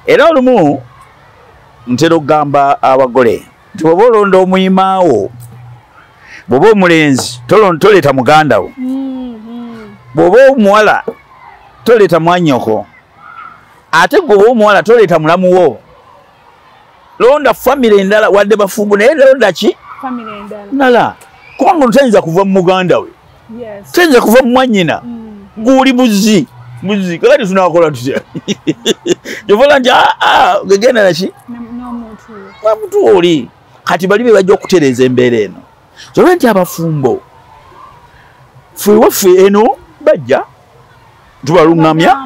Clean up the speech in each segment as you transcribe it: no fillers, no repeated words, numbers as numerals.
Era olumu ntera okugamba abagole nti bw'oba olonda omuyimaawo, bw'oba omulenzi toleeta muganda wo, bw'oba omuwala toleeta mwannyoko, ate gwe omuwala toleeta mulamu wo. Londa famire endala, wadde bafumbo naye londa ki? Famire endala. Ndala, kubanga ono tayinza kuva mu muganda we, tayinza kuva mu mwannyina, guuli buzzi buzzi. Kakati tunaakola tutya? Kyovola nti aa gegenda naki n'omuntu omuntu oli. Kati bali be bajja okutereeza embeera eno. Kyova nti abafumbo ffe waffe eno bajja tubaluŋŋamya,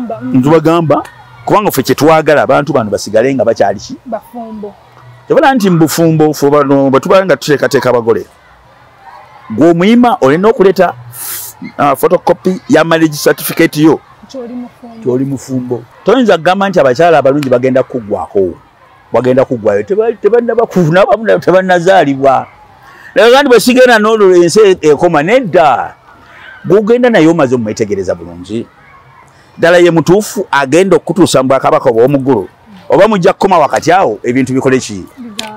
tubagamba, kubanga ffe kyetwagala abantu bano basigale nga bakyali ki? Bafumbo. Kyova nti mu bufumbo ffe bano bwe tuba nga tuteekateeka abagole, gwe omuyima olina okuleeta photocopy ya marriage certificate yo Kyoli mufumbo. Kyoli mufumbo. Toyinza kugamba nti abakyala abalungi bagenda kuggwako, bagenda kuggwayo, tebannaba tebannazaalibwa. Naye kandi bwe sigenda n'olwo ensi ekoma nedda. Gw'ogenda naye omaze omwetegereza bulungi, ddala ye mutuufu agenda okutuusa mu bwakabaka obw'omu ggulu, oba mujja kukoma wakati awo ebintu bikole ki?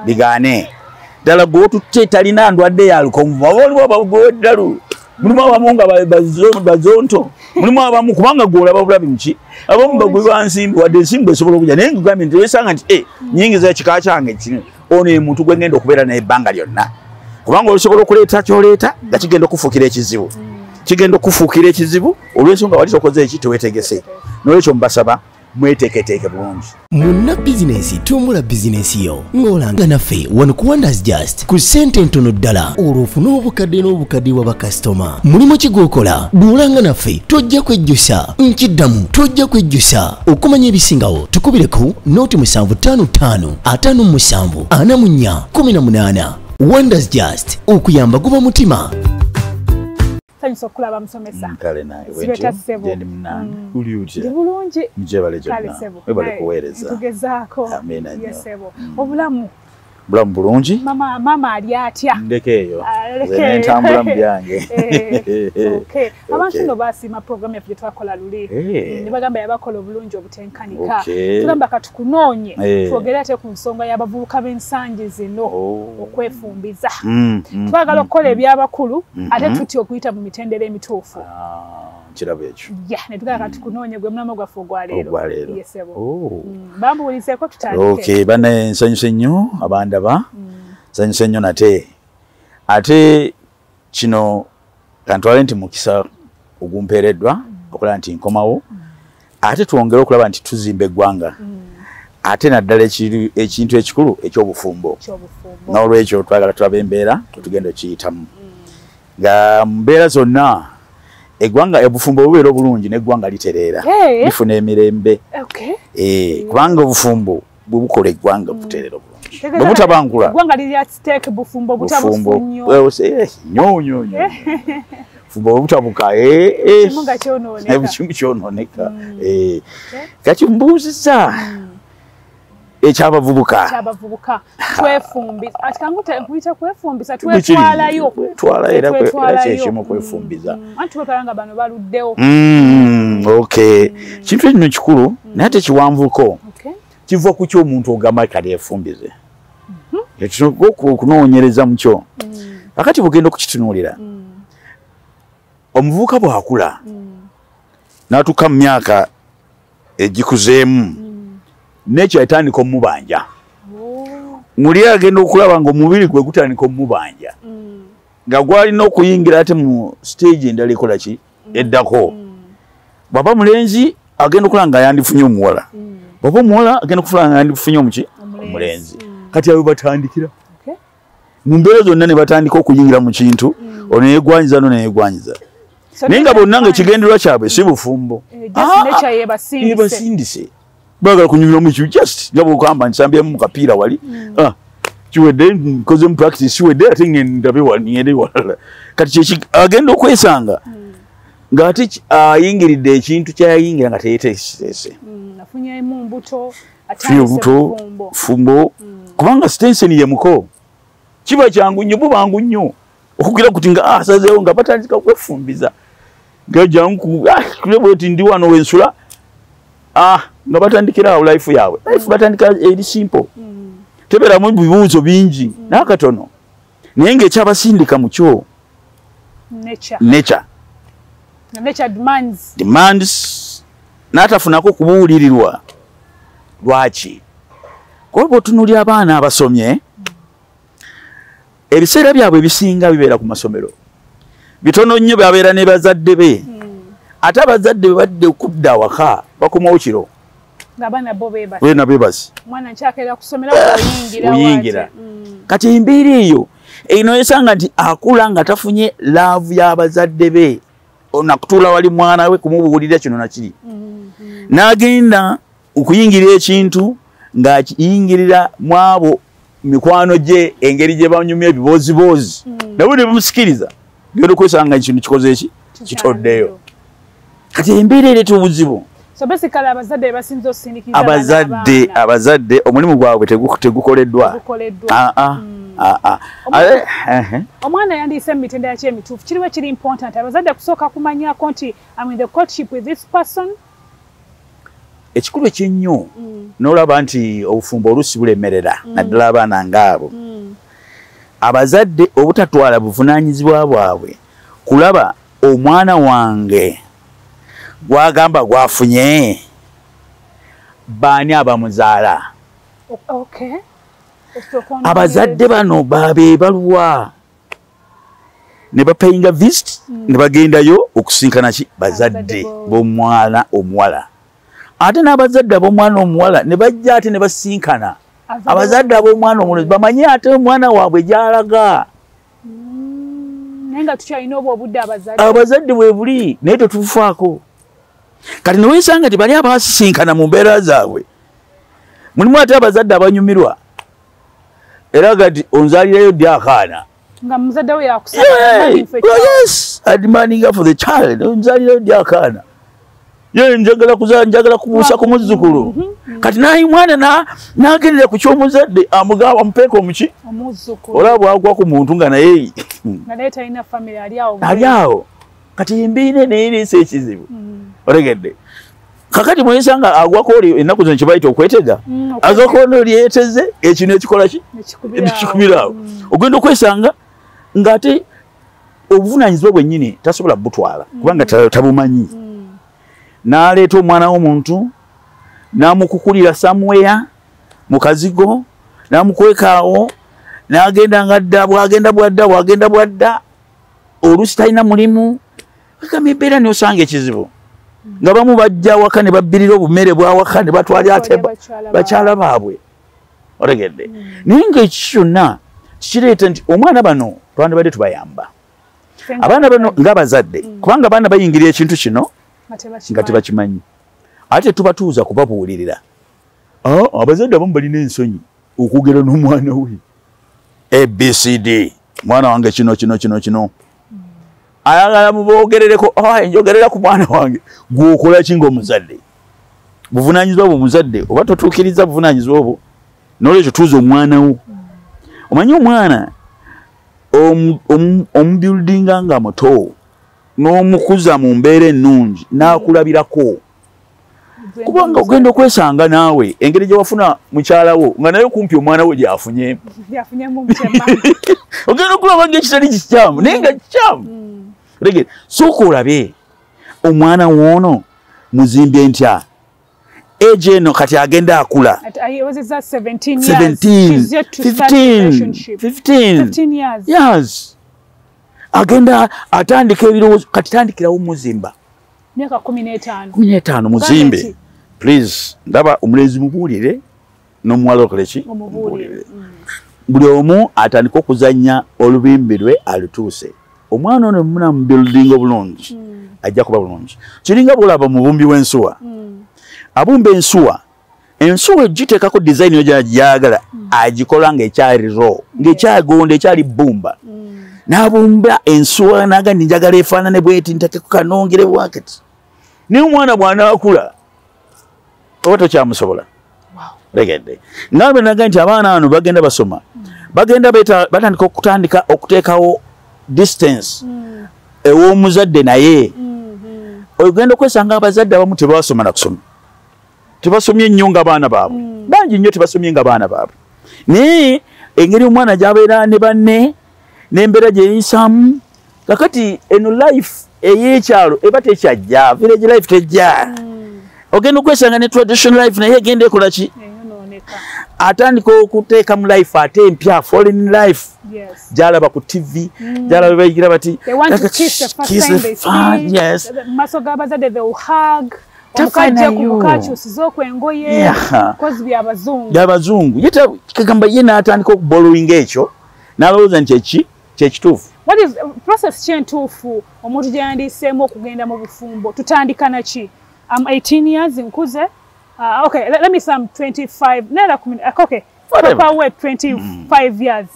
Bigaane. Ddala gw'otutte talina ndwadde ya lukonvuba, oba oliwo abagweddalu, mulimu abamu nga bazonto, mulimu abamu kubanga gw'olaba bulabi muki, abamu bagwi ba nsimbi, wadde ensimbi esobola okujja, naye nkugambye nti wesanga nti nyingiza ekika kyange kino, ono ye muntu gwe ngenda okubeera naye ebbanga lyonna, kubanga osobola okuleeta kyoleeta nga kigenda okufuukira ekizibu, kigenda okufuukira ekizibu olw'ensonga wali tokoze eki, teweetegese. N'olwekyo mbasaba mweteeketeeke bulungi. Munna bizinensi, tumbula bizinensi yo ng'olanga naffe wano ku Wonders Just ku ssente entono ddala, olwo ofune obukadde n'obukadde bwa bakasitoma. Mulimu ki gw'okola? Bw'olanga naffe tojja kwejjusa. Nkiddamu, tojja kwejjusa. Okumanya ebisingawo tukubireko 0755 57 44 18. Wonders Just, okuyamba guba mutima. Sanyusa okulaba, musomesa. Kale naye Sibeta ssebo. Gyendi munange, uli Ndi otya? bulungi. Mujebale Kale gyonna. ssebo. Webale Naye, kuweereza. Tugezaako. Amiina nnyo. Ye ssebo. Obulamu? Bulamu bulungi. Mama, mama ali atya? Ndeka eyo. Ah, Nze leka eyo. nentambula mu byange. Okay. Abantu Okay. nno basiima programu yaffe gye twakola luli. Ne bagamba yabakola obulungi obutenkanika. Tugamba katukunoonye twogere ate ku nsonga y'abavubuka b'ensangi zino okwefumbiza. Twagala okukola ebyabakulu ate tutya okuyita mu mitendera emituufu. Ah, nkirabo ekyo. Ya, ne tugamba katukunoonye, gwe mulamwa gwaffe ogwaleero. Ogwaleero. Ye ssebo. Oh. Bambuulizeeko tutandike. Okay, bane nsanyuse nnyo abandaba, nsanyuse nnyo nate. Ate kino kantwale nti mukisa ogumpeereddwa okulaba nti nkomawo, ate twongere okulaba nti tuzimba eggwanga, ate naddala ekintu ekikulu eky'obufumbo. Kyobufumbo. N'olwekyo twagala tulabe embeera tugenda okiyitamu, nga mu mbeera zonna eggwanga, obufumbo bubeera obulungi n'eggwanga litereera, lifuna emirembe. Kubanga obufumbo bwe bukola eggwanga butereera obulungi, bwe butabangula Eggwanga liri at stake, bufumbo bufumbo butabufu nnyo. Nnyo nnyo nnyo. Bufumbo bwe butabuka, Kimu nga kyonooneka. Kimu kyonooneka. Kati mbuuzizza ekyabavubuka. Kyabavubuka twefumbisa, ati kangu nkuyita kwefumbisa, twetwalayo. Twetwalayo, era era Twetwalayo. kyekimu kwefumbiza. Anti twetwala nga bano baluddewo. Okay, kintu ekino kikulu naye ate kiwanvuko. Kiva ku ky'omuntu ogamba kale efumbize, ekyo okunoonyereza mu kyo. Kakati bw'ogenda okukitunuulira, omuvubuka bw'akula n'atuuka mu myaka egikuzeemu, nekyo etandika omubanja. Muli agenda okulaba ng'omubiri gwe gutandika omubanja, nga gwalina okuyingira ate mu stage endala ekola ki eddako. Bw'aba mulenzi agenda okulaba nga yandifunye omuwala, bw'aba omuwala agenda okufuna nga yandifunye omuki? Omulenzi. Kati abo batandikira mu mbeera zonna ne batandika okuyingira mu kintu, ono yegwanyiza, no neyegwanyiza, naye nga bonna nga ekigendererwa kyabwe si bufumbo. Just Ah, nature yebasindise. Yebasindise, baagala kunyumira mu kintu just nga bwokamba nsambyemu mu kapiira wali, ah, kiwedde, nkozemu practice, kiwedde, ate ngendabe ngende walala. Kati kyeki agenda okwesanga ng'ate ayingiridde ekintu kyayingira nga teyeteeseteese. Afunyemu mbuto. Funye obuto fumbo, kubanga tension ye muko kiba kyangu nnyo, bubangu nnyo okugira kuti nga asazeewo nga batandika kwefumbiza nga jangu, ah, kule bweti ndi wano wensula, ah. Nga batandikira awo life yaabwe. Life batandika eri simple. Tebeeramu bibuuzo bingi n'akatono. Naye ng'ekyabasindika mu kyo nature. Nature demands. Demands. N'atafunako kubuulirirwa. Lwaki? Kuba bw'otunuulira abaana abasomye, ebiseera byabwe ebisinga bibeera ku masomero. Bitono nnyo babeera ne bazadde be. Ate abazadde bwe badde okudda awaka bakomawo kiro. Ng'abaana bo beebase. Beena beebase. Omwana nkyakeera kusomera oyingira. Kati embeera eyo eno esanga nti akula nga tafunye love y'abazadde be. Onakutuula wali mwana we kumubuulira kino na kiri. N'agenda okuyingira ekintu ng'akiyingirira mu abo mikwano gye engeri gye banyumya ebibooziboozi. Nabo ne bamusikiriza. Genda okwesanga ekintu kikoze eki? Kitoddeyo. Kati embeera ereeta obuzibu. So basically abazadde basinze osindikiriza abazadde omulimu gwabwe tegukoleddwa. Omwana yandiise mu mitendera ki emituufu? Kiriwo kiri important abazadde kusooka kumanyako nti I'm in the courtship with this person. Ekikulu ekyennyo n'olaba nti obufumbo oluusi bulemerera naddala abaana ng'abo. Abazadde obutatwala buvunaanyizibwa bwabwe kulaba omwana wange gwagamba gwafunye baani abamuzaala. Abazadde bano babeebaluwa ne bapayinga visit ne bagendayo okusinkana ki bazadde b'omwana omuwala. Ate n'abazadde ab'omwana omuwala ne bajja ate ne basinkana abazadde ab'omwana omulenzi bamanye ate omwana waabwe gy'alaga. Naye nga tukyalina obwo obudde abazadde. Abazadde bwe buli naye tetubufaako. Kati ne weesanga nti bali abasisinkana mu mbeera zaabwe. Mulimu ate abazadde abanyumirwa era gati onzaalirayo ddi akaana. Nga muzadde we yakusaba. Yes, demanding for the child. Onzaalirayo ddi akaana. Ye njagala kuzaala, njagala kubuusa ku muzzukulu. Kati naye mwana n'agendera ku ky'omuzadde amugamba amupeeka omuki? Omuzzukulu. Olaba bw'agwa ku muntu nga naye nga naye talina family ali awo. Ali awo. Kati embeera naye ereese ekizibu. Otegedde. Kakati mwesanga agwako oli ennaku zino kye bayita okwetega. Agwako ono lyeteze ekino ekikola ki? Ekikubira awo. Ogenda okwesanga ng'ate obuvunaanyizibwa bwennyini tasobola butwala kubanga tabumanyi. N'aleeta omwana w'omuntu n'amukukulira somewhere mu kazigo n'amukweka awo n'agenda ng'adda bw'agenda bw'adda bw'agenda bw'adda oluusi talina mulimu. Kagamba embeera n'osanga ekizibu. Nga bamu bajja awaka ne babbirira obumere bw'awaka ne batwala ate bakyala baabwe. Otegedde. Naye ng'ekyo kyonna kikireeta nti omwana bano twandibadde tubayamba. Abaana bano ng'abazadde kubanga abaana bayingira ekintu kino nga tebakimanyi. Ate tubatuuza kubabuulirira. Abazadde abamu balina ensonyi okwogera n'omwana we. ABCD mwana wange kino kino kino kino. Ayagala muboogerereko, njogerera ku mwana wange. Gw'okola ki ng'omuzadde? Buvunaanyizibwa bwo omuzadde oba totuukiriza buvunaanyizibwa obwo, n'olwekyo tuuza omwana wo. Omanyi omwana omubuildinga nga muto n'omukuza mu mbeera ennungi n'akulabirako. Kubanga ogenda okwesanga naawe engeri gye wafuna mukyala wo nga naye kumpi omwana we gy'afunye. Ogenda okulaba ng'ekitali kikyamu naye nga kikyamu. Sooka olabe omwana woono muzimbye ntya. Age eno kati agenda akula. 17, 15 years. Agenda atandika ebirowoozo kati tandikirawo muzimba. Myaka 15. 15 muzimbe. Please ndaba omulenzi mubuulire n'omuwala okole ki? Omubuulire. Buli omu atandika okuzannya olubimbi lwe alutuuse. Omwana ono muna mu building obulungi ajja kuba bulungi. Kiringa bw'olaba mubumbi w'ensuwa. Abumba ensuwa. Ensuwa egiteekako design yo gy'ayagala agikola ng'ekyali raw, ng'ekyagonda ekyali bbumba. N'abumba ensuwa n'agamba nti njagala efaanane bw'eti nteekeko kanongere bwakati. Naye omwana bw'anaakula oba tokyamusobola. Otegedde. Nga bwe nagamba nti abaana bano bagenda basoma, bagenda batandika okutandika okuteekawo distance ew'omuzadde naye. Ogenda okwesanga abazadde abamu tebasoma na kusoma. Tebasomye nnyo nga baana baabwe. Bangi nnyo tebasomye nga baana baabwe. Naye engeri omwana gy'abeera ne banne n'embeera gye yeyisaamu, kakati eno life ey'ekyalo eba tekyajja, village life tejja. Ogenda okwesanga ne traditional life naye egenda ekola ki? Atandika okuteeka mu life ate empya, foreign life. Gy'alaba ku TV, gy'alaba bayigira bati They want to kiss the first time they see. Yes. Maaso g'abazadde they will hug. Omukajja ku mukakyusiza okwengoye kozi by'abazungu. By'abazungu. Ye kagamba ye n'atandika okuborrowinga ekyo n'alowooza nti eki kyekituufu. What is process ki entuufu omuntu gye yandiyiseemu okugenda mu bufumbo? Tutandika na ki? I'm 18 years nkuze. Okay, let me say I'm 25. No, okay. Proper way 25 years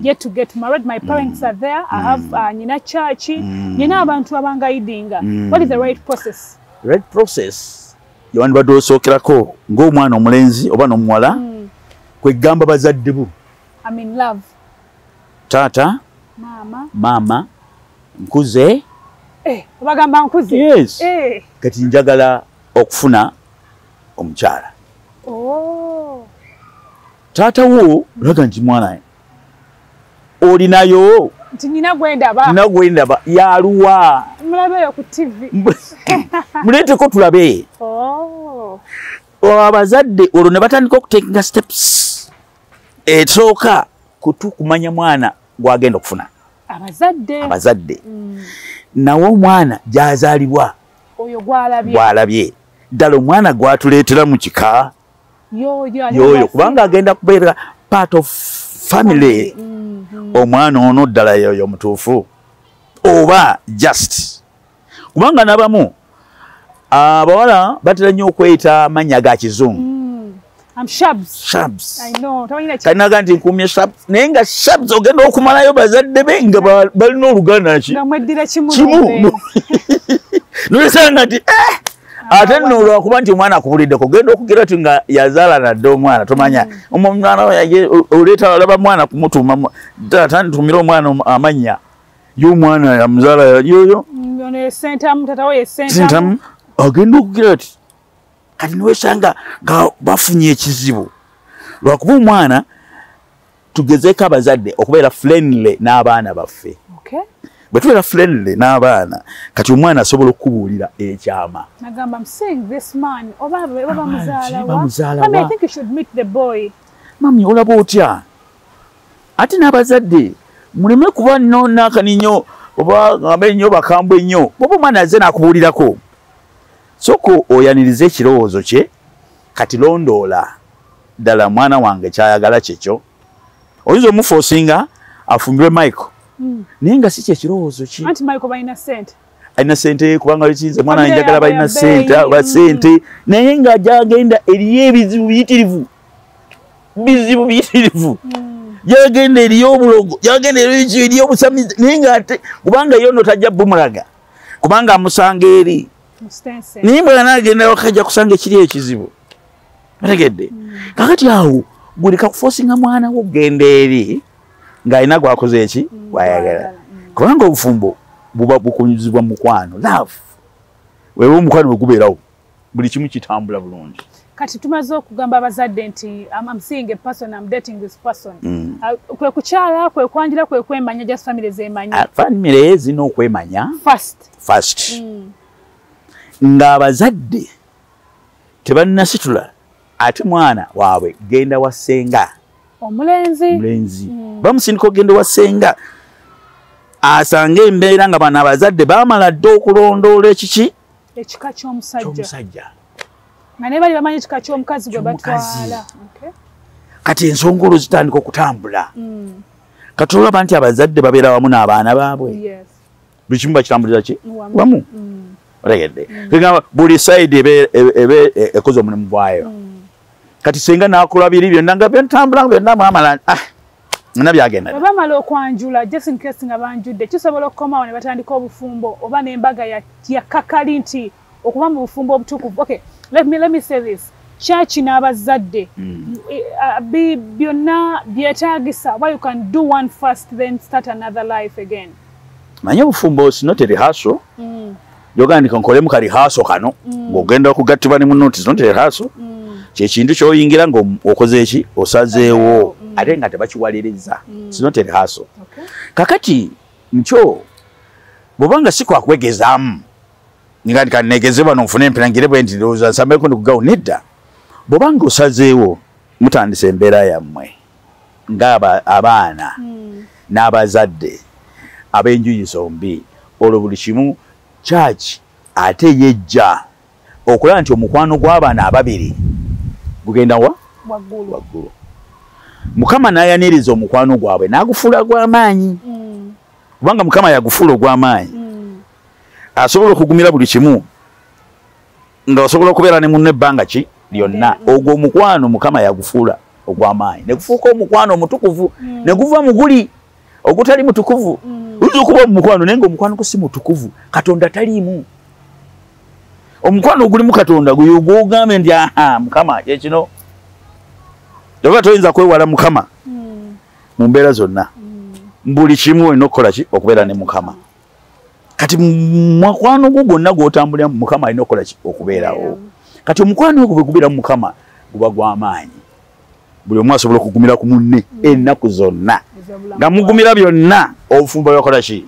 yet to get married. My parents are there. I have nina church. Nina abantu abanguidinga. What is the right process? Right process yawandibadde osookerako ng'omwana omulenzi oba n'omuwala kwegamba bazadde bo. I'm in love. Taata, mama, mama nkuze. Obagamba nkuze. Yes. Kati njagala okufuna omukyala. Oh. Taata wo laga nti mwana olinayo. Nti nina gwendaba. Nina gwendaba yaluwa. Mulabeyo ku TV. Muleeteko tulabe. Oh. Abazadde olwo ne batandika okutekinga steps. Esooka kumanya mwana gwagenda okufuna. Abazadde. Abazadde. Nawe omwana gy'azaalibwa. Oyo gwalabye. Gwalabye. Ddala omwana gwatuleetera mu kika. Yoyo. Kubanga agenda kubeera part of family. Omwana ono ddala yoyo mutuufu oba just kubanga n'abamu abawala batera nnyo okweyita amannya ga kizungu. I'm Shabs. Shabs. I know. Kalinaga nti nkuumye Shabs naye nga Shabs ogenda okumalayo bazadde be nga balina oluganda ki nga mweddira kimu nolesanga nti ate nno olwakuba nti omwana akubuliddeko ogenda okugira ti nga yazaala nadde omwana tomanya omwana oleeta olaba mwana kumutuuma taata ntumire omwana amannya y'omwana yamuzaala yoyo Sentamu agenda okugira ti kati niwesanga nga bafunye ekizibu lwakuba omwana tugezeeko abazadde okubeera friendly n'abaana baffe. Bwe tubeera friendly n'abaana kati omwana asobola okukubuulira ekyama. Nagamba I'm seeing this man oba bamuzaala wa. I think you should meet the boy. Mami olaba otya? Ate n'abazadde muleme kuba nno n'akaninyo oba gambe nnyo bakambwe nnyo bw'oba omwana azze n'akubuulirako sooka oyanirize ekirowoozo kye kati londoola ddala mwana wange kyayagala kyekyo. Oyinza omuforcinga afumbirwe Michael. Naye nga si kyekirowoozo ki. Anti Michael balina ssente. Alina ssente kubanga kiyinza mwana njagala balina ssente ba ssente naye nga gyagenda eriyo ebizibu biyitirivu. Bizibu biyitirivu. Gyagenda eriyo obulogo, gyagenda eriyo obusamize naye nga ate kubanga yo nno tajja bumulaga kubanga amusanga eri. Naye bw'anaagenda agenda wakajja kusanga ekiri ekizibu. Otegedde? Kakati awo guleka kuforcinga mwana wo okugenda eri ng'alina gwakoze eki gwayagala. Kubanga obufumbo buba bukunyizibwa mukwano love. Wewe omukwano bwe gubeerawo buli kimu kitambula bulungi. Kati tumaze okugamba abazadde nti I'm seeing a person, I'm dating this person. Kwe kukyala, kwe kwanjula, kwe kwemanya, just family zeemanya. Family zirina okwemanya first. First. Ng'abazadde tebannasitula ate mwana waabwe genda wa ssenga. Omulenzi. Omulenzi. Bamusindika okugenda wa ssenga asange embeera nga bano abazadde baamala dda okulondoola ekiki ekika ky'omusajja. Ky'omusajja. Nga naye bali bamanyi ekika ky'omukazi gwe batwala. Kati ensonga olwo zitandika okutambula. Kati olaba nti abazadde babeera wamu n'abaana baabwe. Yes. Buli kimu bakitambulira ki? Wamu. Otegedde. Kugamba buli side ebe ekoze omulimu gwayo. Kati senga n'akola biri byonna nga byentambula byonna mwamala nna byagenda. Bwe bamala okwanjula just in case nga banjudde kisobola okukomawo ne batandika obufumbo oba n'embaga ya kakali nti okuba mu bufumbo obutukuvu. Okay, let me say this. Church n'abazadde byonna byetaagisa oba you can do one first then start another life again. Manye obufumbo is not a rehearsal. Yogandika nkolemu ka rehearsal kano ng'ogenda okugattibwa ne munno nti is not a rehearsal. Kyekintu ky'oyingira ng'okoze eki osazeewo ate nga tebakiwaliriza. It's not a rehearsal. Kakati nkyo bw'obanga si kwakwegezaamu nga nti kanneegeze bano nfune empira ngire bwe nti ndowooza nsambeko ndikugawo, nedda. Bw'obanga osazeewo mutandise embeera yammwe nga abaana n'abazadde ab'enjuyi zombi, olwo buli kimu church ate yejja okulaba nti omukwano gw'abaana ababiri gugenda wa waggulu. Mukama n'ayaniriza omukwano gwabwe n'agufuula gw'amaanyi, kubanga Mukama yagufuula ogw'amaanyi. Asobola okugumira buli kimu nga osobola okubeera ne munno ebbanga ki lyonna. Ogwo omukwano Mukama yagufuula ogw'amaanyi ne gufuuka omukwano omutukuvu, ne guva mu guli ogutali mutukuvu. Oyinza okuba mu mukwano naye ng'omukwano gwo si mutukuvu, Katonda taliimu. Omukwano ogulimu Katonda guyo gw'ogambe nti aha Mukama kyekino. Oba toyinza kwewala Mukama mu mbeera zonna, buli kimu olina okukola ki okubeera ne Mukama. Kati mukwano gwo gwonna gw'otambuliramu Mukama alina okukola ki okubeerawo. Kati omukwano ogwo bwe gubeera mu Mukama guba gw'amaanyi, buli omu asobola okugumira ku munne ennaku zonna nga mugumira byonna, obufumbo bwakola ki.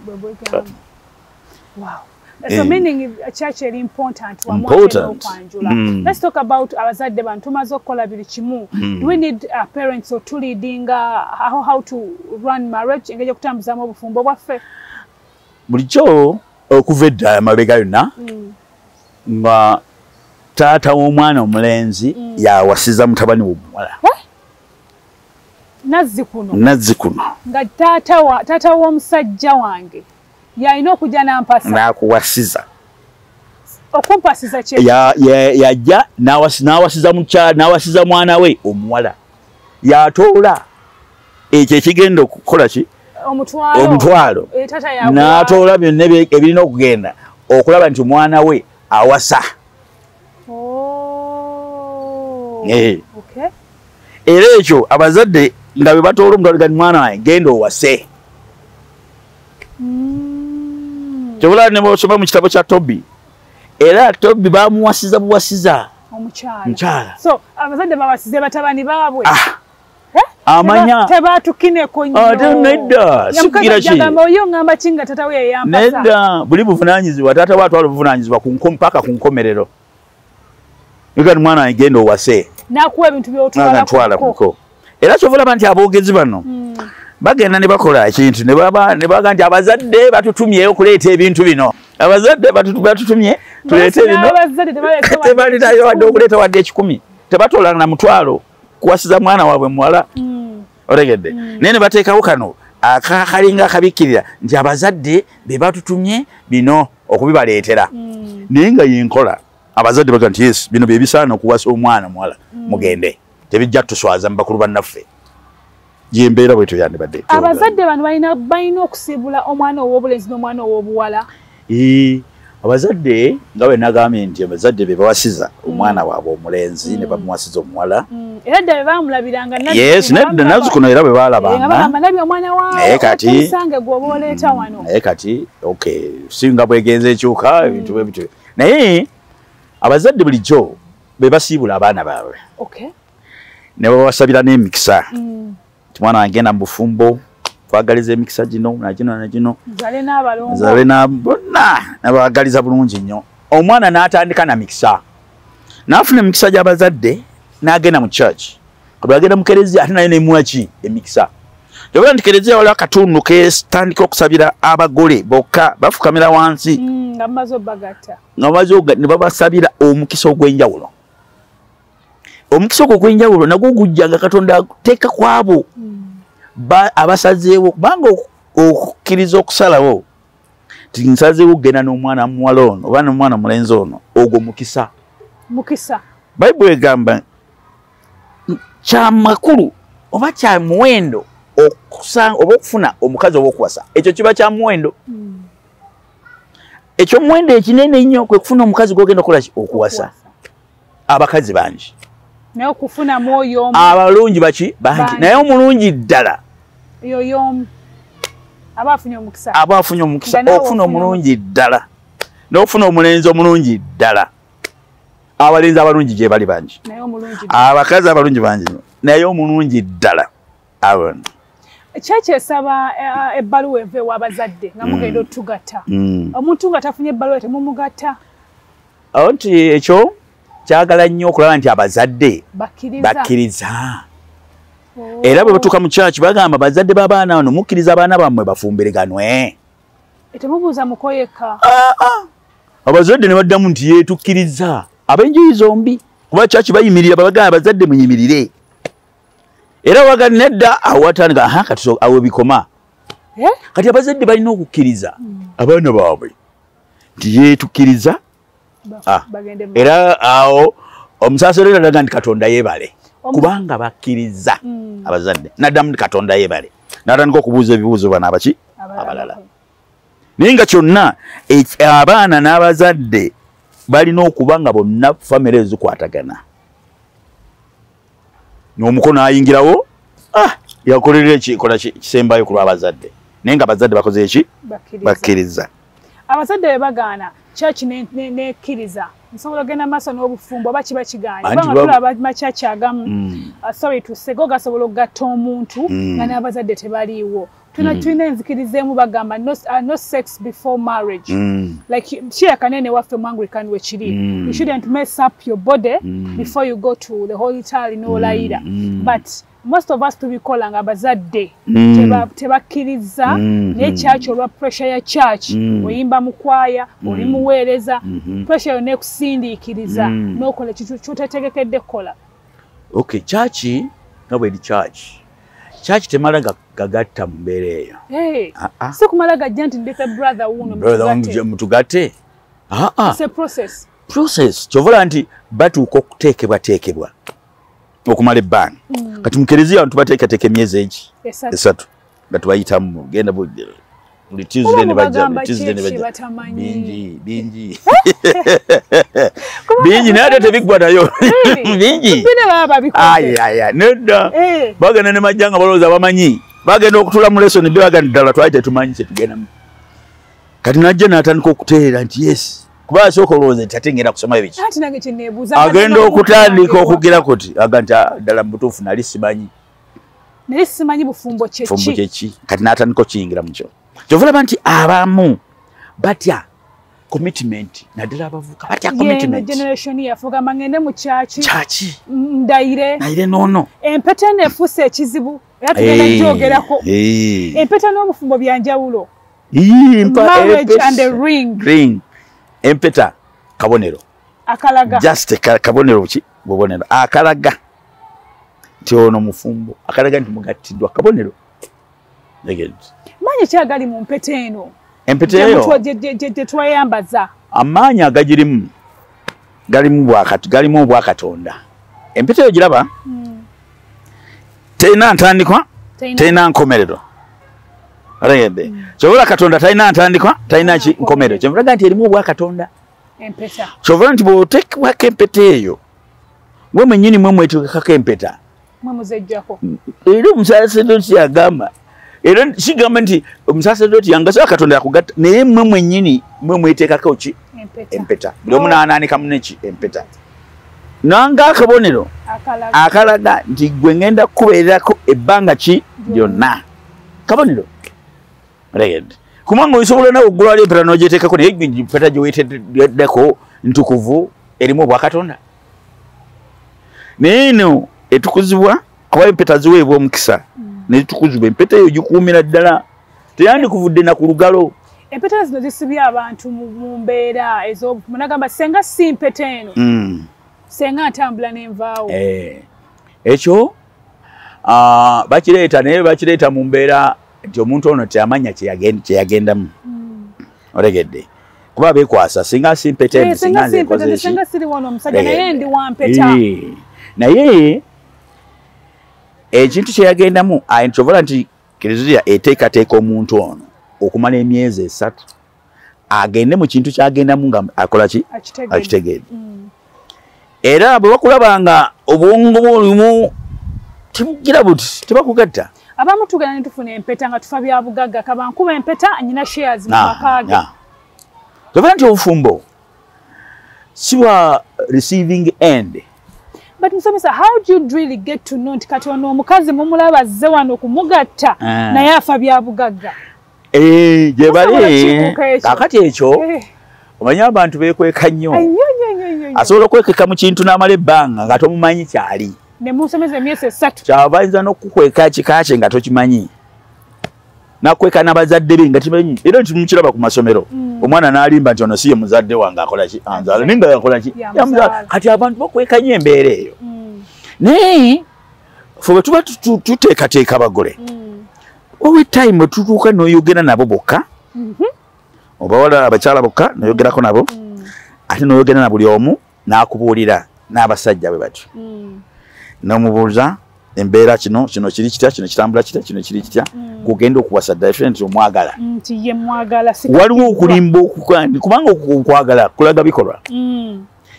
So meaning church is important. Important. Let's talk about abazadde bantu tumaze okukola buli kimu. Do we need parents or to leading how to run marriage engeri okutambuzamu obufumbo bwaffe? Bulijjo okuva edda amabega yonna nga taata w'omwana omulenzi yawasiza mutabani w'omuwala. Nazzikuno. Nazzikuno. Nga taata w'omusajja wange yalina okujja n'ampasa. N'akuwasiza. Okumpasiza kye? Yajja n'awasiza mukyala, n'awasiza mwana we omuwala. Yatoola ekyo ekigenda okukola ki? Omutwalo. Omutwalo. N'atoola byonna ebirina okugenda okulaba nti omwana we awasa. Okay. Era ekyo abazadde nga bwe batoola omutwalo gani mwana wange genda owase. Kyobula ne bw'osoma mu kitabo kya Tobi, era Tobi bamuwasiza buwasiza omukyala. So abazadde bawasize batabani baabwe. Amanya tebatukineko nnyo. Ate nedda, sikugira ki? Oyo ngamba ki nga taata we yayampasa? Nedda, buli buvunaanyizibwa taata we atwala obuvunaanyizibwa mpaka ku nkomerero. Nigani mwana wange genda owase. N'akuwa ebintu by'otwala kuko. Era kyova olaba nti aboogezi bano bagenda ne bakola ekintu ne baga nti abazadde batutumye okuleeta ebintu bino, abazadde batutumye tuleete bino, tebalinayo wadde okuleeta wadde 1,000, tebatoola na mutwalo kuwasiza mwana waabwe muwala. Otegedde? Naye ne bateekawo kano akakalinga akabikkirira nti abazadde be batutumye bino okubibaleetera. Naye nga yenkola abazadde baga nti yes, bino bye bisaana okuwasa omwana muwala, mugende, tebijja tuswaza mu bakulu bannaffe. Yembeera bwetyo yandibadde. Abazadde bano balina okusiibula omwana ow'obulenzi n'omwana ow'obuwala. Abazadde nga bwe nagambye nti abazadde be bawasiza omwana waabwe omulenzi ne bamuwasiza omuwala. Era dda bwe baamulabiranga. Yes, nedda nazzikuno era bwe baalabanga. Bagamba nabye omwana naye kati omusange gw'oba oleeta wano. Naye kati okay, singa bwegenza ekyuka ebintu bwe bityo. Naye abazadde bulijjo be basiibula abaana baabwe. Okay. Ne babasabira n'emikisa. Mwana wange genda mu bufumbo, twagaliza emikisa gino na gino na gino, nzale na bonna nabagaliza bulungi nnyo. Omwana n'atandika na mikisa, n'afuna emikisa gy'abazadde n'agenda mu church. Bw'agenda mu kereziya ate naye nemuwa ki emikisa. Kyova nti kereziya waliwo akatundu ketandika okusabira abagole bokka, bafukamira wansi nga bamaze obbagatta, ne babasabira omukisa ogw'enjawulo. Omukisa ogwo ogw'enjawulo nagwo gujja nga Katonda ateeka ku abo abasazeewo, kubanga okukkiriza okusalawo nti nsazeewo okugenda n'omwana muwala ono oba n'omwana mulenzi ono, ogwo mukisa. Mukisa. Bayibuli egamba kya makulu oba kya muwendo oba okufuna omukazi oba okuwasa, ekyo kiba kya muwendo. Ekyomuwendo ekinene ennyo kwe kufuna omukazi gw'ogenda okukola ki okuwasa. Abakazi bangi naye okufuna mwoyo omu, abalungi baki bangi, naye omulungi ddala yoyo omu aba afunye omukisa, aba afunye omukisa okufuna omulungi ddala n'okufuna omulenzi omulungi ddala. Abalenzi abalungi gye bali bangi, abakazi abalungi bangi, naye omulungi ddala abona. Kyaki esaba ebbaluwa eva ew'abazadde nga mugenda otugatta. Omuntu nga tafunye ebbaluwa temumugatta. Awo nti ekyo kyagala nnyo okulaba nti abazadde bakkiriza. Era bwe batuuka mu church bagamba bazadde b'abaana bano mukkiriza abaana bammwe bafumbiriganwe. Temubuuza mukoyeka. Abazadde ne baddamu nti ye tukkiriza. Ab'enjuyi zombi kuba church bayimirira babagamba abazadde muyimirire. Era waga nedda awatandika kati awo bikoma. Kati abazadde balina okukkiriza abaana baabwe nti ye tukkiriza. Era awo omusaaserdoti alaga nti Katonda yeebale kubanga bakkiriza abazadde. Naddamu nti Katonda yeebale n'atandika okubuuza ebibuuzo bano abaki abalala. Naye nga kyonna abaana n'abazadde balina okuba nga bonna famire ezikwatagana. N'omukono ayingirawo yakolera ekikola kisembayo ku lw'abazadde, naye nga abazadde bakoze eki bakkiriza. Abazadde bwe bagaana church nekkiriza nsobola ogenda maaso n'obufumbo oba kiba kigaanye, kubanga tulaba makyaki agamu sorry to say go gasobola okugatta omuntu nga n'abazadde tebaliiwo. Tulina enzikiriza emu bagamba no sex before marriage. Like kiyakanene waffe mu Anglican we kiri. You shouldn't mess up your body before you go to the holy child n'olayira. But most of us tubikola nga abazadde tebakkiriza, naye church olwa pressure ya church, oyimba mu kwaya, oli muweereza, pressure yonna ekusindiikiriza n'okola ekintu ky'otetegekedde kukola. Okay, church nga bweri church temala gagatta mu mbeera eyo. Si kumala gajja nti ndete brother wuno mutugatte. It's a process. Process kyovola nti batuuka okuteekebwateekebwa okumala ebbanga. Kati mu kereziya abantu bateekateeka emyezi egi esatu nga tubayitamu genda buli Tuesday ne bajja, buli Tuesday ne bajja, bingi bingi bingi, naye ate tebiggwa nayo bingi. Nedda bagenda ne majja nga balowooza bamanyi, bagenda okutuula mu lesson bagenda ddala twali tetumanyi kye tugendamu. Kati najja n'atandika okutereera nti yes, kuba asooka olowooza nti ate ngenda kusoma ebiki, agenda okutandika okugira kuti aga nti ddala mu butuufu nali simanyi, naye simanyi bufumbo kyeki. Kati n'atandika okiyingira mu kyo. Kyova olaba nti abamu batya commitment, naddala abavubuka batya commitment. Generation yaffe ogamba ngende mu kyaki ndayire nayire noono. Empeta eno efuuse ekizibu era tugenda gyogerako. Empeta n'obufumbo bya njawulo. Marriage and the ring. Empeta kabonero akalaga, just kabonero ki bubonero akalaga nti ono mufumbo, akalaga nti mugattiddwa, kabonero. Maanyi ki agali mu mpeta eno? Empeta eyo gye tweyambaza, amaanyi agagirimu galimu obwakatonda. Empeta eyo giraba terina ntandikwa, terina nkomerero. Ategedde? Kyovola Katonda talina ntandikwa, talina nkomerero. Kyenvulaga nti erimu obwakatonda. Kyovola nti bw'oteekebwako empeta eyo, mwe mwennyini mwe mweteekako empeta. Era omusaaserdoti yagamba, era kigamba nti omusaaserdoti yangasa Katonda yakugatta, naye mwe mwennyini mwe mweteekako ki empeta. Buli omu n'anaanika munne ki empeta. Nanga akabonero akalaga nti gwe ngenda kukubeererako ebbanga ki lyonna. Kabonero. Kubanga osobola nawe okugula wali empeta n'ogyeteekako, naye empeta gye weeteddeko ntukuvu erimu obwakatonda. Naye eno etukuzibwa kuba empeta ziweebwa omukisa netukuzibwa, empeta eyo gikuumira ddala, teyandikuvudde na ku lugalo. Empeta zino zisibye abantu mu mbeera ez'obufumu. Nagamba senga si mpeta eno, senga ntambula n'envaawo. Ekyo bakireeta, naye bakireeta mu mbeera nti omuntu ono teyamanya kye yagendamu. Otegedde? Kuba beekwasa singa si mpeta eno, singa nze nkoze eki, singa siri wano omusajja naye ndi wa mpeta. Naye ekintu kye yagendamu, kyovola nti Kereziya eteekateeka omuntu ono okumala emyezi 3 agende mu kintu kyagendamu nga akola ki akitegedde. Era bwe bakulaba nga obwongo bwolimu tebugira buti, tebakugatta. Abamu tugenda ne tufuna empeta nga tufa bya bugagga, kabankuba empeta nyina shares mu maka ge. Kyova nti obufumbo Siwa receiving end. But musomesa, how do you really get to know nti kati ono omukazi mumulaba azze wano kumugatta naye afa bya bugagga? Gye bali kakati ekyo omanyi abantu beekweka nnyo. Asobola okwekeka mu kintu n'amala ebbanga nga tomumanyi kyali. Ne musomesa emyezi 3. Kyava ayinza n'okukweka kika kye nga tokimanyi. Nakweka n'abazadde be nga timanyi. Era nti mukiraba ku masomero. Omwana n'alimba nti ono si ye muzadde wange akola ki? Anzaala. Naye nga yakola ki? Yamuzaala. Kati abantu bakweka nnyo embeera eyo. Naye ffe bwe tuba tuteekateeka abagole. Over time bwe tutuuka n'oyogera nabo bokka. Obawala abakyala bokka n'oyogerako nabo. Ate n'oyogera na buli omu n'akubuulira n'abasajja bwe batyo. N'omubuuza embeera kino kino kiri kitya, kino kitambula kitya, kino kiri kitya. Gugenda okuwasa different omwagala. Nti ye mwagala si waliwo okulimba kubanga okwagala kulaga bikolwa.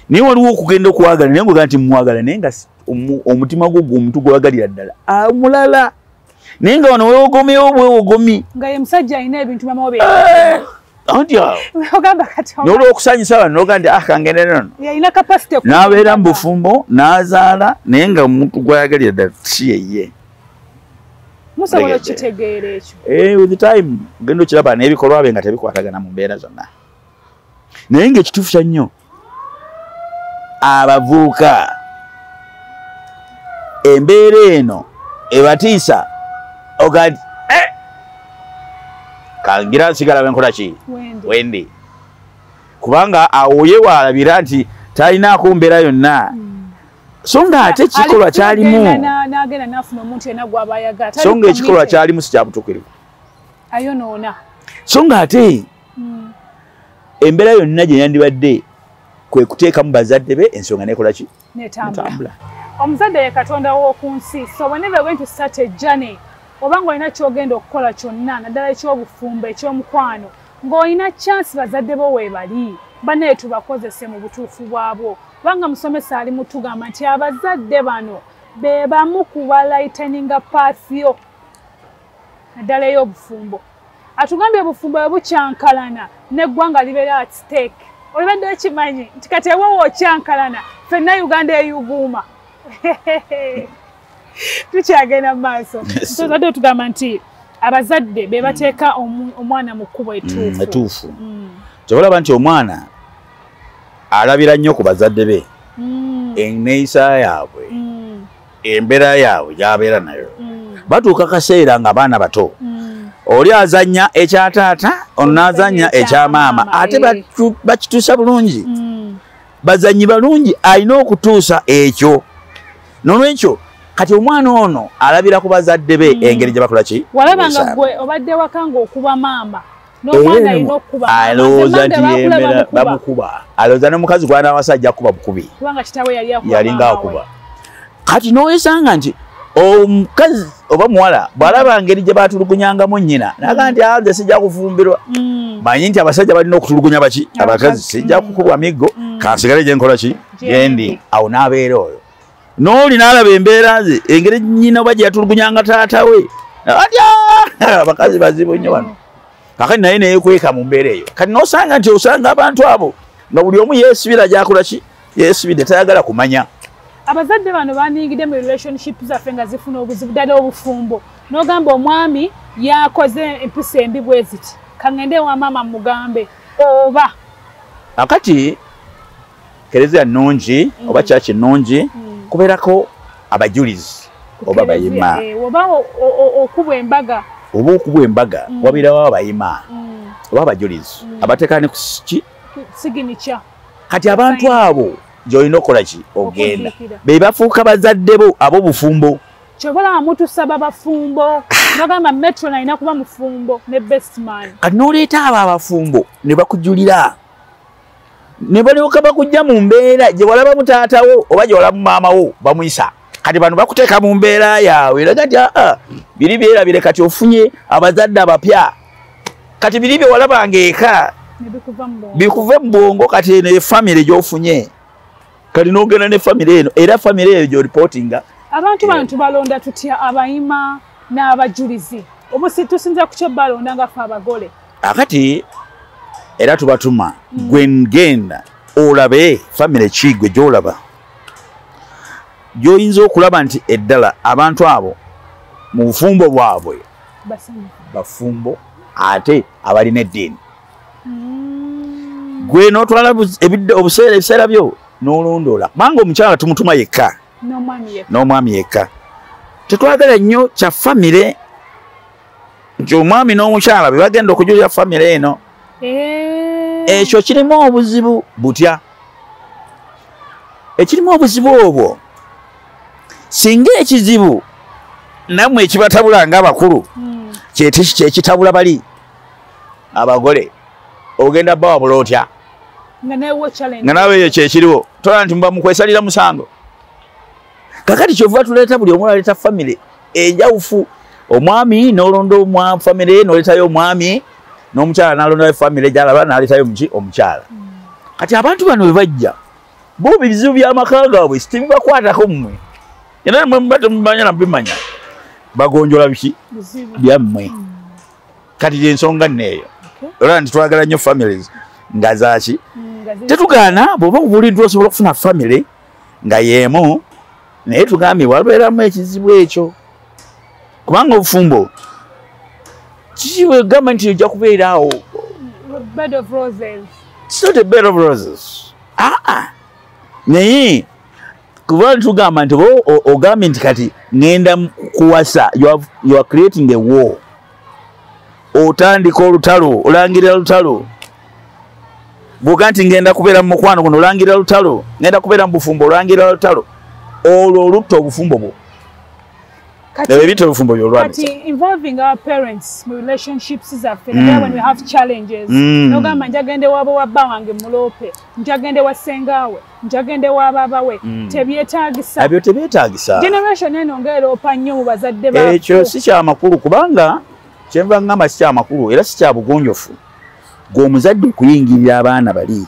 Naye waliwo okugenda okwagala naye ng'ogaa nti mwagala naye nga omutima gwo omuntu gwagalira ddala omulala. Naye nga wano weewogomyewo bwewogomi. Nga ye musajja alina ebintu mama we anti awo ogamba kati n'olwokusanyusa bano n'ogaa nti kangende nono. Yalina capacity n'abeera mu bufumbo n'azaala naye nga omuntu gwayagalira ddala si yeye. Musobola okitegeera ekyo. With the time ogenda okiraba n'ebikolwa bye nga tebikwatagana mu mbeera zonna. Naye ng'ekituufu kya nnyo abavubuka embeera eno ebatiisa ogaa nti kangira nsigala bwenkola ki? Wendi. Kubanga awo ye waalabira nti talinaako mbeera yonna. So nga ate ekikolwa kyalimu. N'agenda n'afuna omuntu yenna gw'aba ayagala. So nga ekikolwa kyalimu si kya butuukirivu. Ayonoona. So nga ate embeera yonna gye yandibadde kwe kuteekamu bazadde be ensonga n'ekola ki? N'etambula. Omuzadde ye Katonda w'oku nsi. So whenever you're going to start a journey, oba ng'olina ky'ogenda okukola kyonna naddala eky'obufumbo eky'omukwano ng'olina chance bazadde bo weebali bannaye tubakozese mu butuufu bwabwo. Kubanga musomesa ali mutugamba nti abazadde bano be bamu ku balighteninga path yo naddala ey'obufumbo. Atugambye obufumbo bwe bukyankalana n'eggwanga libeera at stake. Olibadde okimanyi nti kati ewowo okyankalana ffenna Uganda eyuguuma. Tukyagenda mu maaso. Tuzadde tugamba nti abazadde be bateeka omwana mu kkubo ettuufu. Ettuufu. Ky'olaba nti omwana alabira nnyo ku bazadde be. Enneeyisa yaabwe, embeera yaabwe gy'abeera nayo. Batuuka kaseera nga baana bato. Oli azannya ekya taata, ono n'azannya ekya maama. Ate bakituusa bulungi. Bazannyi balungi alina okutuusa ekyo. N'olwekyo kati omwana ono alabira ku bazadde be engeri gye bakola ki? Walaba nga gwe obadde waka ng'okuba maama n'omwana alina okukuba. Alowooza nti yemera bamukuba. Alowooza n'omukazi gw'anaawasa ajja kukuba bukubi. Kubanga kitaawe yali akuba. Yalinga akuba. Kati n'owesanga nti omukazi oba muwala bw'alaba ngeri gye baatulugunyangamu nnyina n'agamba nti nze sijja kufumbirwa. Manyi nti abasajja balina okutulugunya baki? Abakazi. Sijja kukubwa miggo kansigale gye nkola ki? Gyendi. Awo n'abeera oyo. N'oli n'alaba embeera ze engeri nnyina oba gye yatulugunyanga taata we. Atya! Abakazi bazibu nnyo wano. Kakati naye neyekweka mu mbeera eyo. Kati n'osanga nti osanga abantu abo nga buli omu yeesibira gy'akola ki? Yeesibidde tayagala kumanya. Abazadde bano baniyingidde mu relationship zaffe nga zifuna obuzibu ddala obufumbo. N'ogamba omwami yakoze empisa embi bwe ziti. Kangende wa maama mugambe oba. Akati kereziya nnungi oba kyaki nnungi kubeerako abajulizi oba bayima. Oba okubwa embaga. Oba okubwa embaga wabeerawo abayima oba abajulizi abateeka ne ku ki? Signature. Kati abantu abo gy'olina okukola ki? Ogenda. Be bafuuka bazadde bo ab'obufumbo. Kyobola mutusaba bafumbo. Nogamba metro alina kuba mufumbo ne best man. Kati n'oleeta abo abafumbo ne bakujulira. Ne balyoka bakujja mu mbeera gye walabamu taata wo oba gye walabamu maama wo bamuyisa. Kati bano bakuteeka mu mbeera yaabwe era kati biri byerabire kati ofunye abazadde abapya. Kati biri bye walabanga eka bikuva mu bwongo kati eno efamire gy'ofunye. Kati n'ogenda ne famire eno era famire eyo gy'oripotinga. Abantu bano tubalonda tutya abayima n'abajulizi? Obusi tusinza ku kyo balonda nga ffe abagole. Akati era tubatuma gwe ngenda Olabe famire ki gwe gy'olaba gy'oyinza okulaba nti eddala abantu abo mu bufumbo bwabwe bafumbo ate abalina eddiini. Gwe n'otwala ebiseera byo n'olondoola, kubanga omukyala tumutuma yekka n'omwami yekka. Tetwagala nnyo kya famire nti omwami n'omukyala be bagenda okujulira famire eno. Ekyo kirimu obuzibu butya? Ekirimu obuzibu obwo, singa ekizibu nammwe ekibatabula ng'abakulu kyekitabula bali abagole, ogenda bawabula otya? Nga nawe eyo kyekiriwo, tola nti muba mukwesalira musango. Kakati kyova tuleeta buli omu aleeta famire enjawufu, omwami n'olonda famire n'oleetayo omwami, n'omukyala n'alondayo famire gy'alaba n'aleetayo omukyala. Kati abantu bano bwe bajja, bo ebizibu by'amaka gaabwe tebibakwatako mmwe, era mmwe muba temumanya na mubimanya, bagonjoola biki byammwe. Kati ensonga nno eyo olaba nti twagala nnyo families nga zaaki. Tetugaana bw'oba obuuliddwa osobola okufuna famire nga y'emu, naye tugambye wabeeramu ekizibu ekyo, kubanga obufumbo kiki bwegamba nti ojja kubeera awo bed of roses. It's not a bed of roses. Naye kuba tugamba nti ogambye nti kati ŋŋenda kuwasa, you are creating a war. Otandika olutalo, olangirira lutalo. Bw'oga nti ŋŋenda kubeera mu mukwano guno, olangirira lutalo. Ŋŋenda kubeera mu bufumbo, olangirira lutalo. Olwo olutta obufumbo bwo. Ebyo obufumbo by'olwanisa. Kati involving our parents mu relationships zaffe, naddala when we have challenges, n'ogamba njagende waabo wa bba wange muloope, njagende wa ssengaawe, njagende wa baaba we, tebyetaagisa. Ebyo tebyetaagisa. Generation eno ng'eroopa nnyo mu bazadde baaffe. Ekyo si kyamakulu, kubanga kyenva ngamba si kyamakulu era si kya bugunjufu gwe omuzadde okuyingirira abaana bali.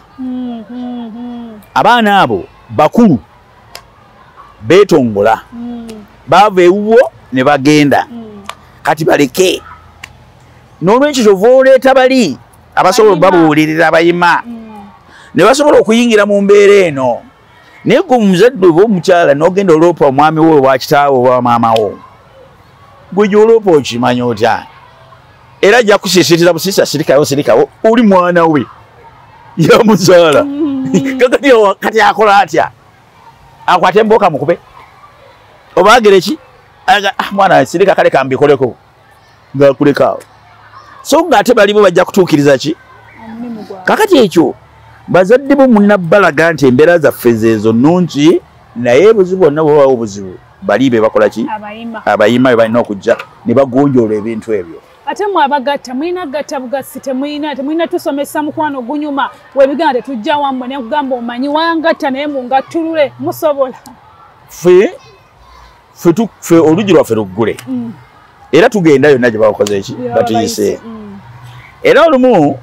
Abaana abo bakulu beetongola, baava ewuwo ne bagenda, kati baleke. N'olwekyo kyova oleeta bali abasobola babuulirira abayima ne basobola okuyingira mu mbeera eno. Naye gwe omuzadde oba omukyala n'ogenda oloopa omwami wo owa kitaawe oba maama wo, gwe gy'oloopa okimanya otya? Era ajja kusiisiriza busiisa, sirikawo sirikawo, oli mwana we yamuzaala. Kati akola atya? Akwate embooka mukube oba agere ki? Mwana sirika kale kambikoleko, ng'akulekaawo. So ng'ate balibo bajja kutuukiriza ki? Kakati ekyo bazadde bo mulina balaga nti embeera zaffe zeezo nnungi, naye obuzibu bwonna bwebaawo obuzibu bali be bakola ki? Abayima be balina okujja ne bagonjoola ebintu ebyo. Ate mwe abagatta mulina gatta bugasi, temulina tusomesa mukwano gunyuma webiganda tetujja wammwe ne kugamba omanyi wangatta naye mungattulule, musobola. Ffe oluggi lwaffe luggule, era tugenda yonna gye bakoze ki batuyise. Era olumu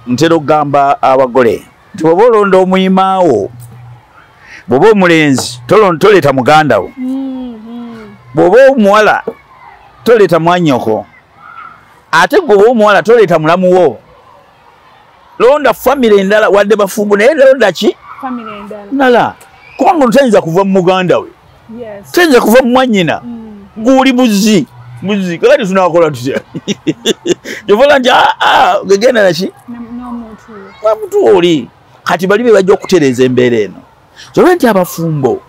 ntera okugamba abagole nti bw'oba olonda omuyimaawo, bw'oba omulenzi toleeta muganda wo, bw'oba omuwala toleeta mwannyoko, ate gwe oba omuwala toleeta mulamu wo. Londa famire endala, wadde bafumbo naye londa ki? Ndala, kubanga ono tayinza kuva mu muganda we, tayinza kuva mu mwannyina, guli buzi buzi. Kakati tunaakola tutya? Kyovola nti gegenda naki n'omuntu oli. Kati bali be bajja okutereeza embeera eno. Kyova nti abafumbo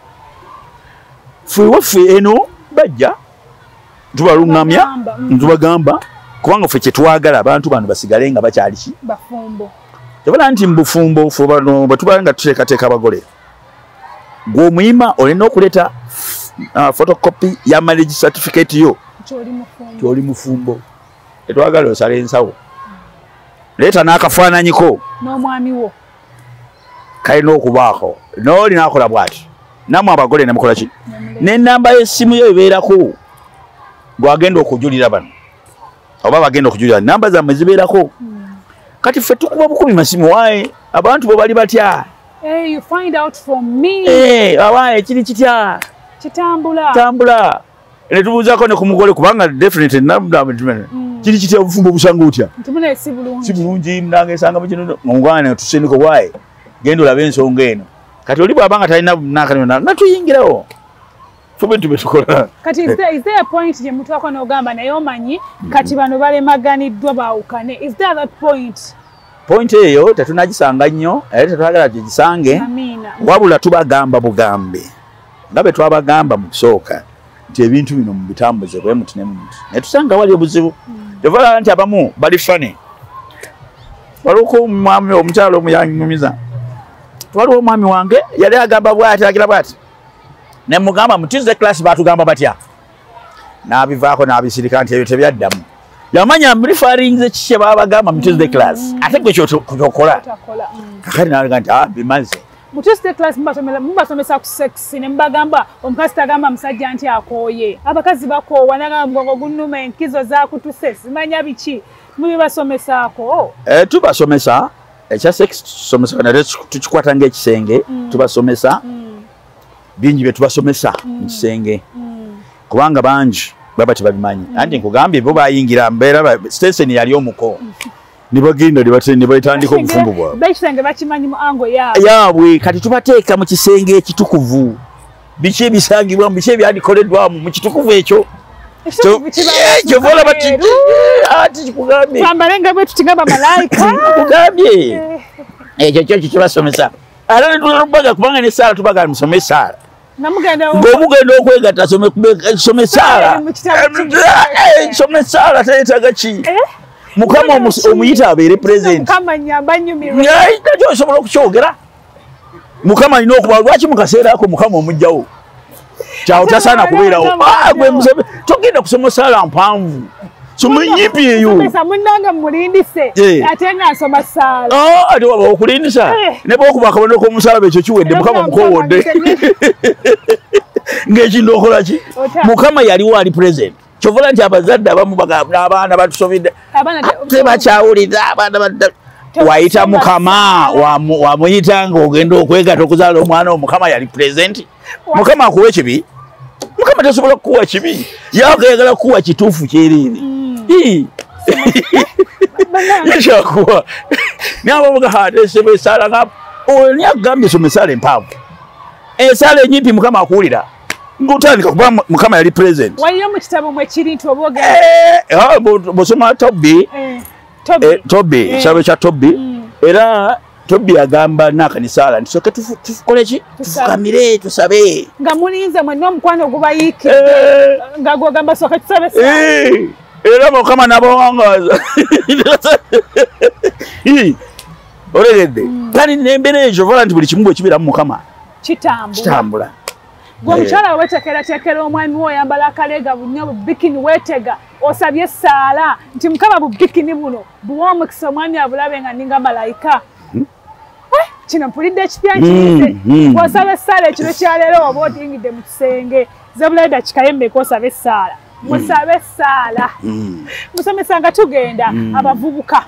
ffe waffe eno bajja tubaluŋŋamya, tubagamba, kubanga ffe kyetwagala abantu bano basigale nga bakyali ki? Bafumbo. Kyova nti mu bufumbo ffe bano bwe tuba nga tuteekateeka abagole, gwe omuyima olina okuleeta photocopy ya marriage certificate yo ky'oli mufumbo. Tetwagala osala ensawo, leeta n'akafaananyiko n'omwami wo kalina okubaako, n'oli n'akola bw'ati, nammwe abagole ne mukola ki? N'ennamba y'essimu yo ebeerako gwagenda okujulira bano oba bagenda okujulira, namba zammwe zibeerako. Kati ffe tukuba bukubi masimu, waaye abantu bo bali batya? You find out from me. Awaaye kiri kitya? Kitambula. Tambula. Ne tubuuzaako ne ku mugole, kubanga definitely kiri kitya obufumbo obusanga otya? Si bulungi. Si bulungi, munange nsanga mu kino. Omugwana tusindika waaye. Genda olabe ensonga eno. Kati oli bw'abanga talina nakanona natuyingirawo. Fube tubetukola. Kati is there a point gye mutwako n'ogamba naye omanyi kati bano balemaganiddwa baawukane? Is there that point? Point eyo tetunagisanga nnyo era tetwagala tugisange. Wabula tubagamba bugambe nga bwe twabagamba mu kusooka nti ebintu bino mubitambuze bwe muti ne muti, naye tusanga wali obuzibu. Tevala nti abamu bali fane. Waliwo omwami omukyalo omuyangumiza, waliwo omwami wange yali agamba bw'ati agira bw'ati, ne mugamba mu Tuesday class batugamba batya, n'abivaako n'abisirika nti ebyo tebyaddamu. Yamanya mreferring kiki babagamba mu Tuesday class, ate gwe kyokola kakati n'alaga nti bimaze. Mu Tuesday class mubasomesa ku sex ne mbagamba omukazi tagamba musajja nti akooye, abakazi bakoowa nagamba mugongo gunnuma, enkizo zakutuse, simanya biki, mubibasomesaako? Tubasomesa ekya sex, tusomesa naye tukikwata ng'ekisenge. Tubasomesa bingi bye tubasomesa mu kisenge, kubanga bangi baba tebabimanyi. Anti nkugambye bo bayingira mbeera station yali omuko ne bagenda ne batandika obufumbo bwabwe. Bekisenge bakimanyi mu ango yaabwe yaabwe. Kati tubateeka mu kisenge ekitukuvu, biki ebisangibwamu, biki ebyandikoleddwamu mu kitukuvu ekyo. Kyovola bati ati kikugambye twambale nga bwe tuti nga bamalayika. Kikugambye ekyo kyo kikibasomesa. Ate netubaga kubanga ne saala tubaga musome saala, ng'omugenda okwegatta some saala, some saala teyetaaga ki Mukama omuyita abeere present. Nakyo osobola okukyogera. Mukama alina okuba, lwaki mu kaseera ako Mukama omugjawo? Kyawo tasaana kubeerawo. Togenda kusoma saala mpanvu, soma ennyimpi eyo. Munnange mulindise ate nga nsoma saala. Ate waba okulindisa ne bw'okuba akabonero k'omusalaba ekyo kiwedde, Mukama mukoowodde. Ng'ekintu okola ki? Mukama yaliwo ali present. Kyovola nti abazadde abamu bagamba abaana batusobedde, tebakyawulira abaana. Wayita Mukama, wamuyita ng'ogenda okwegatta okuzaala omwana, Omukama yali present. Mukama akuwa ekibi? Mukama tasobola kukuwa kibi, yakayagala kukuwa kituufu kyereere. Yekyakuwa naye abamuga ate sebo esaala nga oyo agambye soma esaala empanvu, esaala enyimpi Mukama akuwulira ng'otandika kuba Mukama yali present. Waliyo mu kitabo mwe kiri nti oba ogenda bw'osoma Tobi, Tobi, ekitabo kya Tobi, era Tobi agamba n'akanisaala nti soke tukole ki, tufukamire tusabe. Nga mulinze mwenna omukwano ogubayiikidde nga gwogamba soke tusabe saala. Era Mukama n'abawangaaza. Olegedde kani n'embeera ekyo vola nti buli kimu bwe kibeeramu Mukama kitambula. Gwe omukyala weeteekerateekera omwami wo, oyambala akaleega bunyo bubikini, weetega osabye essaala nti Mukama bubikini buno buwa omukisa omwami abulabe nga ninga malayika. Kino mpulidde ekipya nkirize. Bw'osaba essaala ekiro kya leero oba oyingidde mu kisenge, zebulayo dakiika y'emmeka osabe essaala. Musabe essaala. Musomesa nga tugenda abavubuka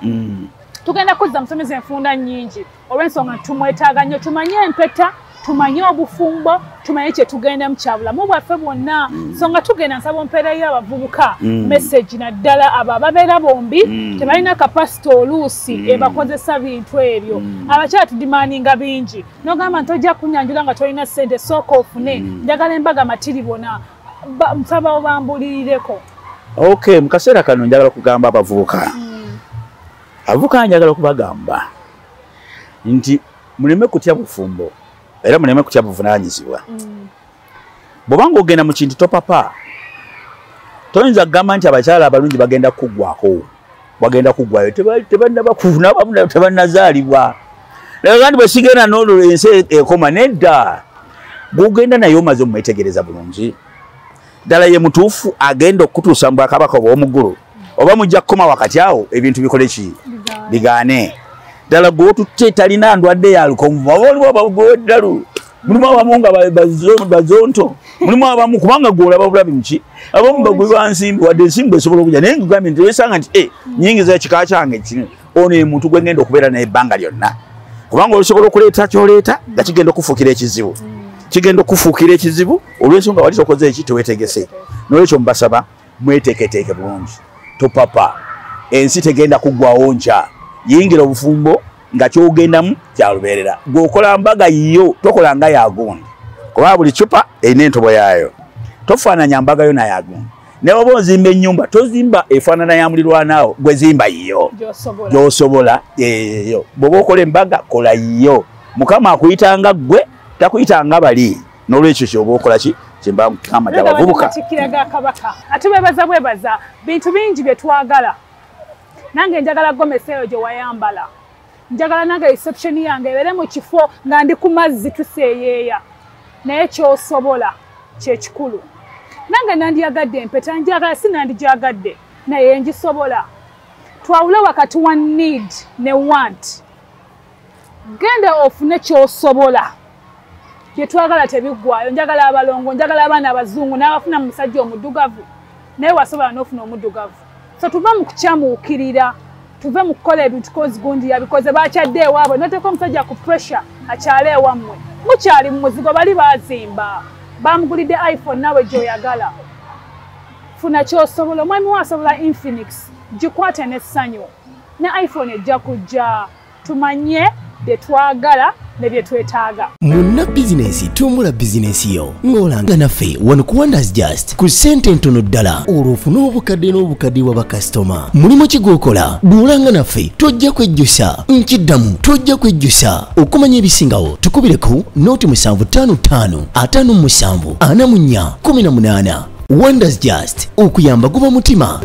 tugenda kuzza musomesa enfunda nnyingi olw'ensonga tumwetaaga nnyo, tumanye empeta, tumanye obufumbo, tumanye kye tugenda mu kyabulamu bwaffe bwonna. So nga tugenda nsaba ompeereyo abavubuka message, naddala abo ababeera bombi tebalina capacity oluusi ebakozesa bintu ebyo. Abakyala tudimandinga bingi, n'ogamba nti ojja kunyanjula nga tolina ssente, sooka ofune, njagala embaga matiribona. Nsaba obambulirireko. Okay, mu kaseera kano njagala kugamba abavubuka. Abavubuka njagala okubagamba nti muleme kutya bufumbo era muleme kutya buvunaanyizibwa. Bw'obanga ogenda mu kintu topapa, toyinza kugamba nti abakyala abalungi bagenda kuggwako, bagenda kuggwayo, tebannaba tebannazaalibwa. Naye kandi bwe sigenda n'olwo ensi ekoma, nedda. Gw'ogenda naye omaze omwetegereza bulungi, ddala ye mutuufu agenda okutuusa mu bwakabaka obw'omuggulu, oba mujja kukoma wakati awo ebintu bikole ki, bigaane. Ddala gw'otutte talina ndwadde ya lukonvuba, oba oliwo abagweddalu, mulimu abamu nga bazonto, mulimu abamu kubanga gw'olaba bulabi muki, abamu bagwi ba nsimbi, wadde ensimbi esobola okujja, naye nkugambye nti wesanga nti nnyingiza ekika kyange kino, ono ye muntu gwe ngenda okubeera naye ebbanga lyonna, kubanga osobola okuleeta ky'oleeta nga kigenda okufuukira ekizibu. Kigenda okufuukira ekizibu olw'ensonga wali tokoze eki, teweetegese. N'olwekyo mbasaba mweteeketeeke bulungi, topapa, ensi tegenda kuggwawo nkya. Yingira obufumbo nga kyogendamu kyalubeerera. Gweokola mbaga yo, tokola nga yagundi, kuba buli cupa erina entobo yaayo. Tofaananya mbaga yo nayagundi. Ne oba ozimba ennyumba, tozimba efaanana ya mulirwanaawo, gwe zimba yiyo gy'osobola eyo. Bw'oba okola embaga, kola yiyo. Mukama akuyitanga ggwe, takuyitanga bali. N'olwekyo kyoba okola ki kyemba mukama gy'abavubuka. Matikkira ga Kabaka ate bwebaza bwebaza bintu bingi bye twagala. Nange njagala gomesi eyo gye wayambala, njagala nange reception yange ebeere mu kifo nga ndi ku mazzi tuseeyeeya, naye kyosobola kyekikulu. Nange nandyagadde empeta, njagala si nandijyagadde, naye ngisobola. Twawule wakati wa need ne want. Genda ofune kyosobola. Bye twagala tebiggwayo. Njagala abalongo, njagala abaana abazungu, n'abafuna musajja omuddugavu, naye wasobola n'ofuna omuddugavu. So tuve mu kukyamuukirira, tuve mu kukola ebintu kozi gundi yabikoze bakyadde ewaabwe, noteeka omusajja ku pressure akyale ewammwe. Mukyali mu muzigo, bali bazimba, bamugulidde iPhone nawe gy'oyagala. Funa kyosobola. Omwami wo asobola Infinix, gikwate n'essanyu, ne iPhone ejja kujja. Tumanye bye twagala ne bye twetaaga. Munna bizinensi, tumbula bizinensi yo ng'olanga naffe wano ku Wonders Just ku ssente entono ddala, olwo ofune obukadde n'obukadde bwa bakasitoma. Mulimu ki gw'okola? Bw'olanga naffe tojja kwejjusa. Nkiddamu, tojja kwejjusa. Okumanya ebisingawo tukubireko 0755 57 44 18. Wonders Just, okuyamba guba mutima.